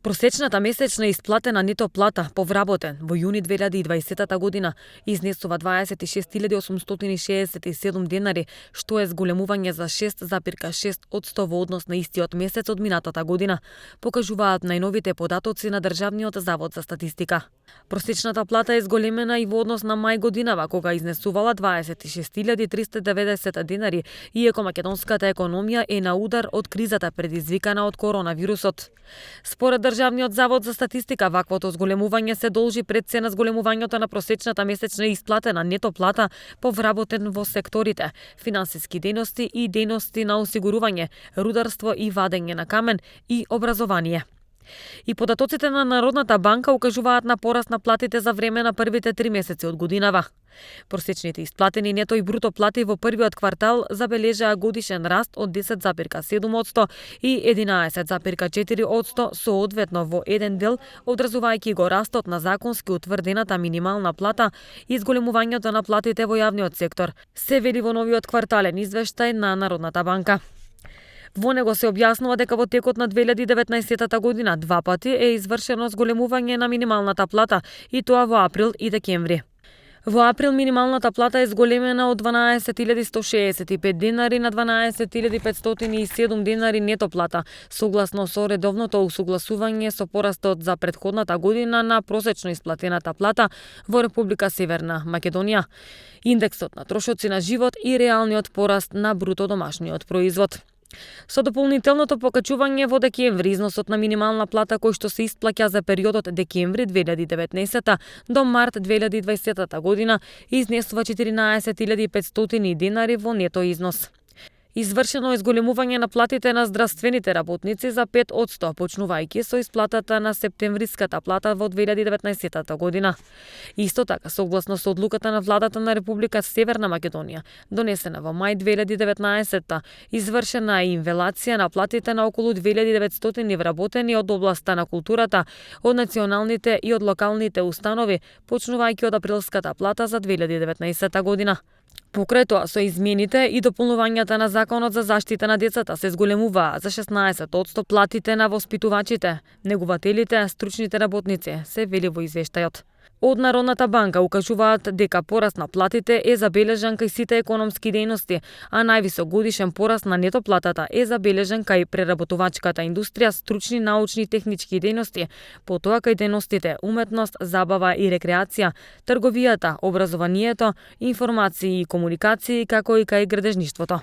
Просечната месечна исплатена нето плата по вработен во јуни 2020 година изнесува 26.867 денари, што е зголемување за 6,6% во однос на истиот месец од минатата година, покажуваат најновите податоци на Државниот завод за статистика. Просечната плата е зголемена и во однос на мај годинава, кога изнесувала 26.390 денари, иако македонската економија е на удар од кризата предизвикана од коронавирусот. Според Државниот завод за статистика, ваквото зголемување се должи пред се на зголемувањето на просечната месечна исплатена нето плата по вработен во секторите финансиски дејности и дејности на осигурување, рударство и вадење на камен и образование. И податоците на Народната банка укажуваат на пораст на платите за време на првите 3 месеци од годинава. Просечните исплатени нето и бруто плати во првиот квартал забележаа годишен раст од 10,7% и 11,4% соодветно во еден дел, одразувајќи го растот на законски утврдената минимална плата и зголемувањето на платите во јавниот сектор, се вели во новиот квартален извештај на Народната банка. Во него се објаснува дека во текот на 2019 година 2 пати е извршено зголемување на минималната плата, и тоа во април и декември. Во април минималната плата е зголемена од 12.165 денари на 12.507 денари нето плата, согласно со редовното усогласување со порастот за претходната година на просечно исплатената плата во Република Северна Македонија, индексот на трошоци на живот и реалниот пораст на бруто домашниот производ. Со дополнителното покачување во декември, износот на минимална плата кој што се исплаќа за периодот декември 2019 до март 2020 година изнесува 14.500 денари во нето износ. Извршено е зголемување на платите на здравствените работници за 5%, почнувајќи со исплатата на септемвриската плата во 2019 година. Исто така, согласно со одлуката на владата на Република Северна Македонија, донесена во мај 2019, извршена е инвелација на платите на околу 2900 вработени од областа на културата, од националните и од локалните установи, почнувајќи од априлската плата за 2019 година. Покрај тоа, со измените и дополнувањата на Законот за заштита на децата се зголемуваа за 16% платите на воспитувачите, негователите, стручните работници, се вели во извештајот. Од Народната банка укажуваат дека пораст на платите е забележан кај сите економски дејности, а највисок годишен пораст на нето платата е забележан кај преработувачката индустрија, стручни, научни и технички дејности, потоа кај дејностите уметност, забава и рекреација, трговијата, образованието, информации и комуникации, како и кај градежништвото.